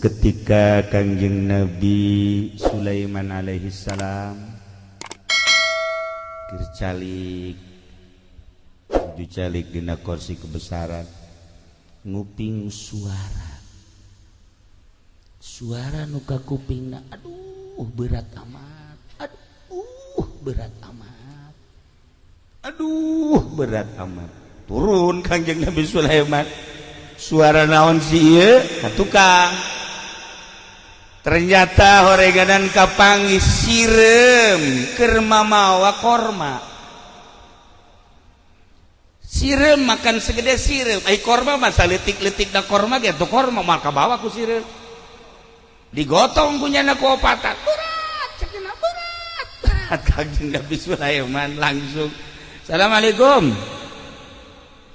Seketika Kangjeng Nabi Sulaiman alaihi salam keur calik calik dina kursi kebesaran, nguping suara suara nu kakupingna, aduh, berat amat, aduh, berat amat, aduh, berat amat. Turun Kangjeng Nabi Sulaiman, suara naon sih ieu? Ka tukang ternyata horeganan kapanggih sireum keur mamawa korma. Sireum makan segede sireum, ai korma mah saleutik-leutik da korma ge tuh, korma mah kabawa ku sireum, digotong ku nyana ku opatan. Berat cenah, berat berat. Kangjeng Nabi Sulaiman langsung, "Assalamualaikum."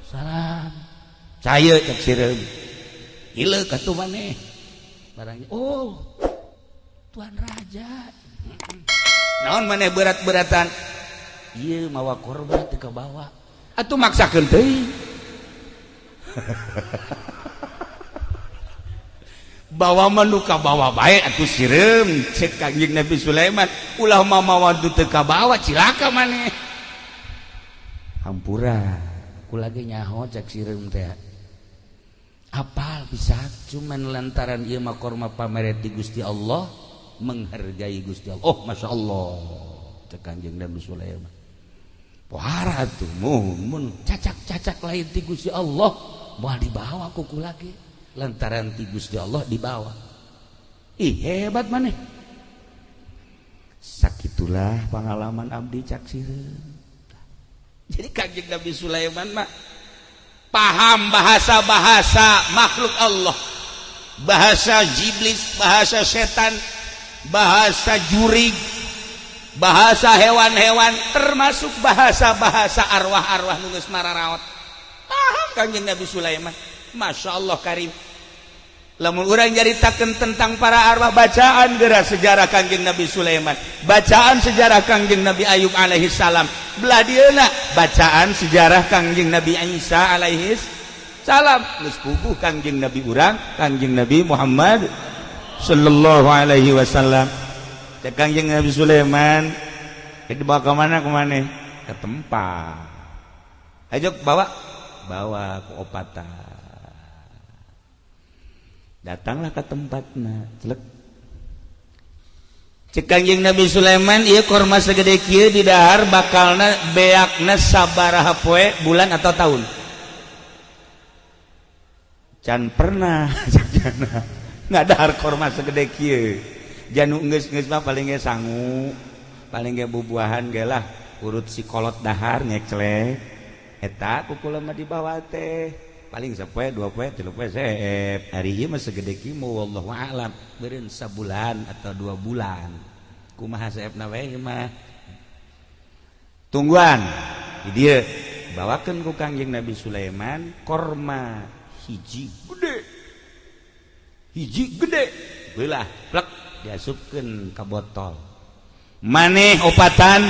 "Salam." "Caya," cek sireum. "Ieu katuh maneh barangnya." "Oh, tuan raja, naon maneh berat-beratan?" "Ieu mawa korma teu kabawa." "Atuh maksakeun teuing." "Bawa mah nu kabawa bae atuh, sireum," cek Kangjeng Nabi Sulaiman. "Ulah mamawa nu teu kabawa, cilaka maneh." "Hampura, aku lagi nyaho," cek sireum teh. Apal bisa, cuman lantaran ieu mah korma pamere ti Gusti Allah, menghargai Gusti Allah. "Oh, masya Allah," cek Kangjeng Nabi Sulaiman. "Pohara tuh mun cacak-cacak lain ti Gusti Allah moal dibawa kuku lagi, lantaran ti Gusti Allah dibawa. Ih, hebat maneh." "Sakitulah pengalaman abdi," cak sireum. Jadi Kangjeng Nabi Sulaiman mah paham bahasa-bahasa makhluk Allah, bahasa iblis, bahasa setan, bahasa jurig, bahasa hewan-hewan, termasuk bahasa-bahasa arwah-arwah nu geus mararaot. Paham Kangjeng Nabi Sulaiman. Masya Allah karim. Lamun urang nyaritakeun tentang para arwah, bacaan geura sejarah Kangjeng Nabi Sulaiman, bacaan sejarah Kangjeng Nabi Ayub alaihi salam, belah dieuna bacaan sejarah Kangjeng Nabi Isa alaihi salam. Geus puguh Kangjeng Nabi urang, Kangjeng Nabi Muhammad sallallahu alaihi wasallam. Cek Kangjeng Nabi Sulaiman, "Dibawa ke mana kemana?" "Ke tempat." "Ayo bawa." Bawa ke opatan. Datanglah ke tempatnya, celek. Cek Kangjeng Nabi Sulaiman, "Ieu korma segede kieu di dahar bakalna beakna sabaraha poe, bulan atau tahun?" "Can pernah nggak dahar korma segede kieu. Janu geus-geus mah paling ge sangu, paling ge bubuahan ge lah, urut si kolot dahar ngeclek eta ku kula mah dibawa teh paling sapoe, 2 poe, 3 poe seep. Hari ieu mah segede kieu, wallahu a'lam beureun sabulan atau 2 bulan. Kumaha seepna we mah, tungguan di dieu." Bawakeun ku Kangjeng Nabi Sulaiman korma hiji gede, hiji gede, belah plek, diasupkeun ka botol. "Maneh opatan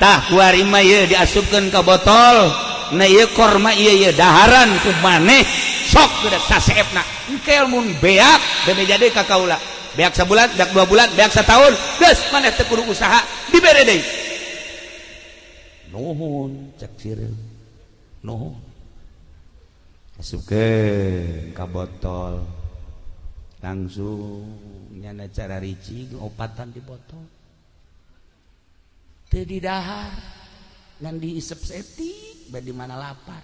tah kuari mah ieu diasupkeun ka botol. Nah, ieu korma ieu, ieu daharan ku maneh, sok geus saseepna. Engke mun beak bebe jadi ka kaula. Beak sabulan, beak 2 bulan, beak setahun, geus maneh teu kudu usaha, dibere deui." "Nuhun," cek sireum, "nuhun." Asupkeun ka botol, langsung nyana cara ricing opatan di botol, teu didahar, ngan diisep setik. Badi mana lapar,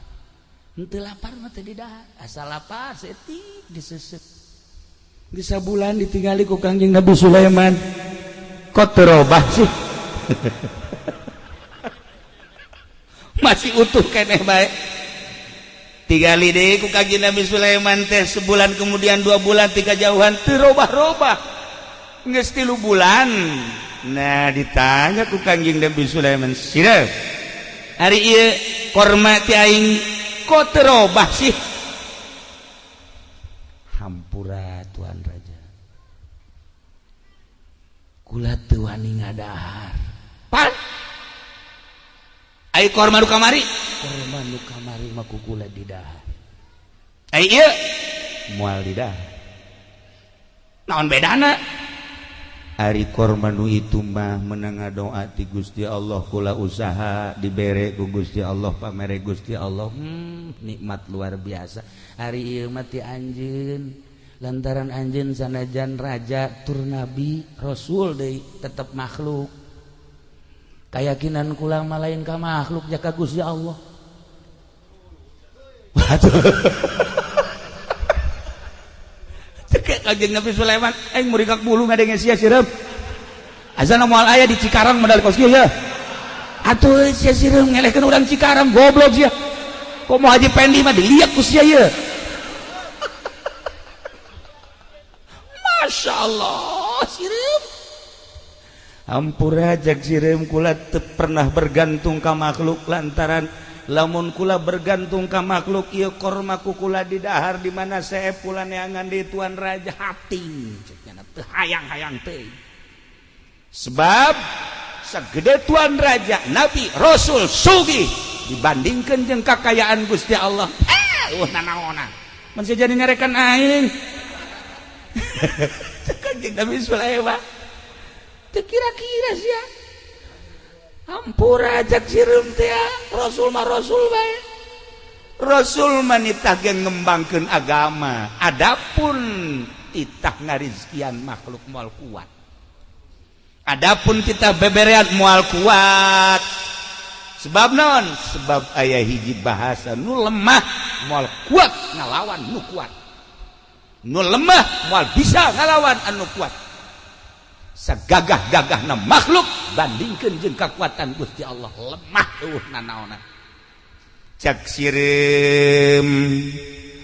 henteu lapar mah teu didahar, asal lapar setik disesep. Geus sabulan ditinggali ku Kangjeng Nabi Sulaiman, "Kok teu robah sih? Masih utuh keneh bae." Tigali deui ku Kangjeng Nabi Sulaiman teh sebulan kemudian, 2 bulan, tiga jauhan teu robah-robah. Geus 3 bulan, nah, ditanya ku Kangjeng Nabi Sulaiman, "Sireum, hari ieu korma ti aing kok teu robah sih?" "Hampura, tuan raja, kula teu wani ngadahar." "Pan ai korma nu kamari?" "Korma nu kamari mah ku kula didahar, ai ieu moal didahar." Naon bedana? Ari korma nu itu mah menang doa ti Gusti Allah, kula usaha dibere ku Gusti Allah, pamere Gusti Allah, nikmat luar biasa. Ari ieu mah ti anjeun, lantaran anjeun sanajan raja tur nabi rasul deui tetep makhluk. Kayakinan kula mah lain ka makhluk jaka Gusti Allah. Waduh. Kanjeng Nabi Sulaiman aing murikak bulu ngadenge sia sireum. Azana moal aya di Cikarang modal kos kieu ya. Atuh sia sireum ngelehkeun urang Cikarang goblok sia. Komo Haji Pendi mah diliak ku sia ieu. Masya Allah sireum. Hampura jak sireum kula teu pernah bergantung ka makhluk lantaran lamun kula bergantung ka makhluk ieu korma ku kula didahar di mana seep kula neangan di tuan raja hati cenah teu hayang-hayang teuing. Sebab segede tuan raja nabi rasul sugih dibandingkeun jeung kakayaan Gusti Allah eueuh nanaonan mun sia jadi nyarekan aing. Kanjeng Nabi Sulaiman teu kira-kira sia. Hampura ajak sireum teh rasul mah rasul bae. Rasul mah nitah ge ngembangkeun agama, adapun titah ngarizkian makhluk moal kuat. Adapun titah beberean moal kuat. Sebab naon? Sebab aya hiji bahasa nu lemah moal kuat ngalawan nu kuat. Nu lemah moal bisa ngalawan anu kuat. Sagagah-gagahna makhluk bandingkeun jeung kakuatan Gusti Allah lemah eueuh nanaonan. Cak sireum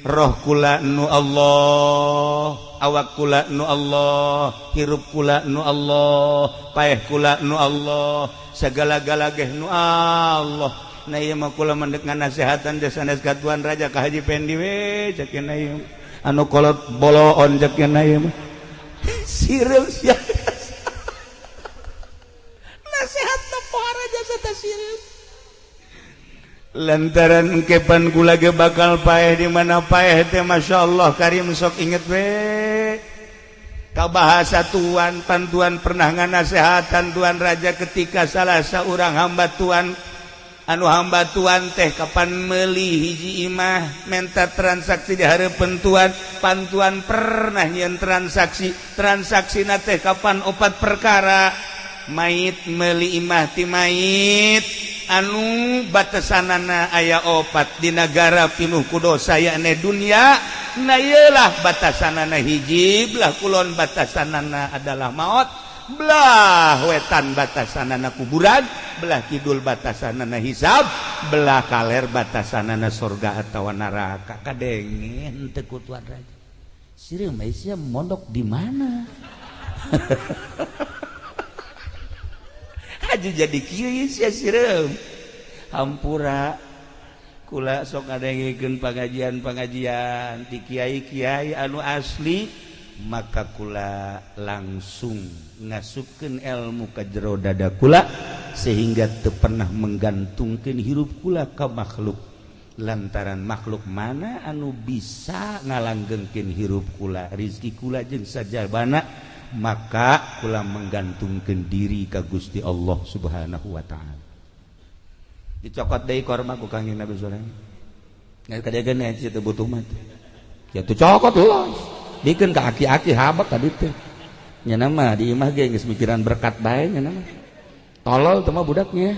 roh kula nu Allah, awak kula nu Allah, hirup kula nu Allah, paeh kula nu Allah, sagala-gala geh nu Allah. Nah ieu mah kula mendek nganasehatan teh sanes ka tuan raja ka Haji Pendi we cak ieu anu kolot boloon cak ieu mah. Sireum sia. Nasihat pohara jasa tasireum. Lantaran engkepan kula ge bakal paeh di mana paeh teh masyaallah karim sok inget we. Ka bahasa tuan pantuan pernah nganasehatan tuan raja ketika salah seorang hamba tuan anu hamba tuan teh kapan meuli hiji imah menta transaksi di hareupeun tuan pantuan pernah nyeun transaksi transaksina teh kapan opat perkara mait meuli imah ti mait anu batasanana aya opat di negara pinuh ku dosa yakni dunia na ieulah batasanana hiji belah kulon batasanana adalah maut belah wetan batasanana kuburan belah kidul batasanana hisab belah kaler batasanana surga atawa neraka kadenge teu ku tuan raja sireum sia mondok di mana. Haji jadi kieu sia sireum hampura kula sok ngadengikeun pangajian-pangajian ti kiai-kiai anu asli maka kula langsung ngasupkeun ilmu ka jero dada kula sehingga teu pernah menggantungkeun hirup kula ka makhluk lantaran makhluk mana anu bisa ngalanggengkeun hirup kula rizki kula jeung sajabana maka kula menggantungkeun diri ka Gusti Allah Subhanahu wa taala. Dicokot deui korma ku Kangjeng Nabi Sulaiman. Ngan kadegeun sia teu butuh mah. Ya teu cokot los. Dikeun ka aki-aki habak ka ditu. Nya mah di imah ge geus mikiran berkat bae nya mah. Tolol teh mah budaknya.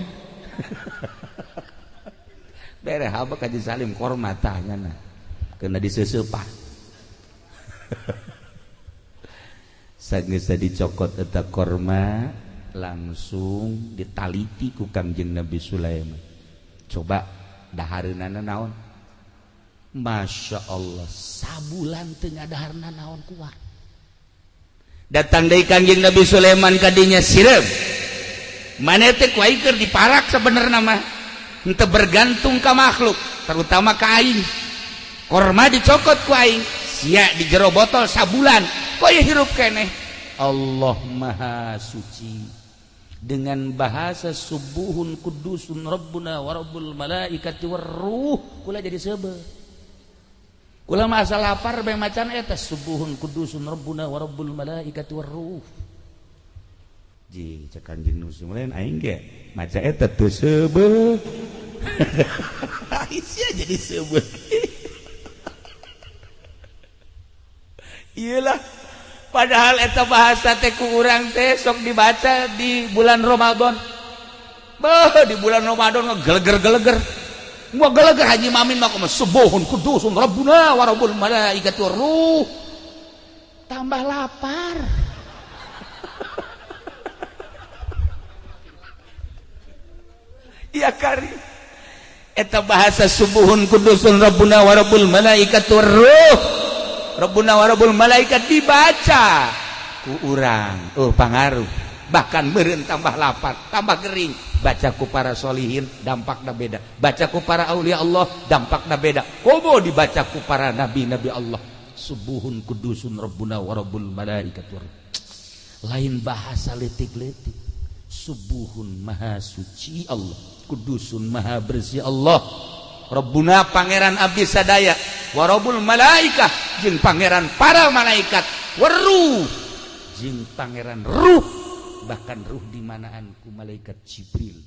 Bere habak Haji Salim korma tah nya na. Keuna diseuseupa. Sageus dicokot eta korma langsung ditaliti ku Kangjeng Nabi Sulaiman. Coba dahareunana naon? Masya Allah, sabulan teu ngadaharna naon kuat. Datang deui Kangjeng Nabi Sulaiman kadinya sireum. Maneh teh ku aing keur diparak sabenerna mah. Henteu bergantung ka makhluk, terutama ka aing. Korma dicokot ku aing, sia di jero botol sabulan. Kok ya hirup keneh? Allah Maha Suci. Dengan bahasa subuhun kudusun rabbuna wa rabbul malaikati warruh kula jadi seubeuh. Kula mah asal lapar bae macan eta subuhun kudusun rabbuna wa rabbul malaikati warruh. Ji cek Kanjeng Nusul aing ge maca eta teu seubeuh. Sia jadi seubeuh. Iyalah padahal eta bahasa teh ku urang teh sok dibaca di bulan Ramadan. Beuh di bulan Ramadan ngegeleger-geleger. Gua geleger Haji Mamin mah kumaha subuhun kudusun rabbuna wa rabbul malaikati warruh. Tambah lapar. Iya kari. Eta bahasa subuhun kudusun rabbuna wa rabbul malaikati warruh. Rabbuna wa rabbul malaikat dibaca ku urang. Oh pangaruh. Bahkan meureun tambah lapar, tambah gering. Baca ku para solihin dampakna beda, baca ku para aulia Allah dampakna beda, komo dibaca ku para nabi-nabi Allah. Subuhun kudusun rabbuna wa rabbul malaikatu. Lain bahasa letik-letik. Subuhun maha suci Allah, kudusun maha bersih Allah, Rabbuna pangeran abdi sadaya, wa rabbul malaikah jeung pangeran para malaikat, waruh jeung pangeran ruh, bahkan ruh dimanaan ku malaikat Jibril.